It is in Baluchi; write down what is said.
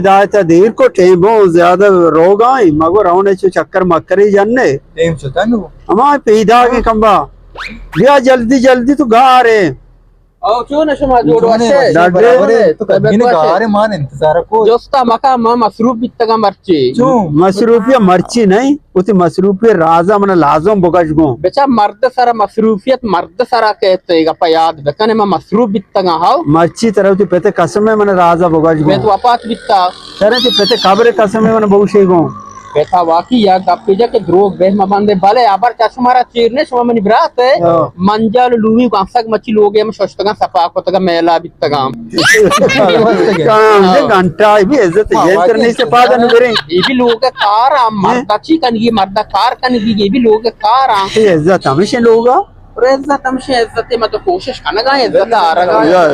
ہدایت ءَ دیر کو، ٹیم بو زیادہ روگا ایں، مگو رونے چو چکر مکری جننے۔ ٹیم شتا نو۔ ہما پیدا کے کمبا۔ بیا جلدی جلدی تو گارے۔ او چون شما جوڑ وشے؟ ڈاکٹر برابر ہے، تو کبھی نے گارے مان انتظار کو۔ جستا مکا ما مصروف بیتگا مرچی۔ چون؟ مصروفی مرچی نہیں، وتی مصروفی رازا من لازم بگش گوں۔ بچا مرد سر مصروفیت مرد سرا کہتے گپا یاد بکنے، ما مصروف بیتگاں ہاو۔ مرچی ترا وتی پت قسم ہے من رازا بگش گوں۔ پت وفات بیتا۔ ترا وتی پت قبر قسم ہے من بوشے گوں۔ پتا واقعی یک گپے جا کہ دروگ بہ مہ بندے، بلے ابر چا شمارا چیر نے، شما منی برات ہے۔ ہاں۔ منجال لوی گانسک مچی لوگ ہم ششتگاں، صفا کتگاں، میلا بیتگاں۔ کام دے گھنٹہ بھی عزت ہے، یہ تر نہیں سے پادا نہ کریں۔ یہ بھی لوگ کار ہم مردا چی کنگی، مردا کار کنگی، یہ بھی لوگ کار ہم۔ یہ عزت ہمیشہ لوگا۔ اور عزت ہمیشہ عزت ہے، میں تو کوشش کنگا، عزت آرگا۔ یا۔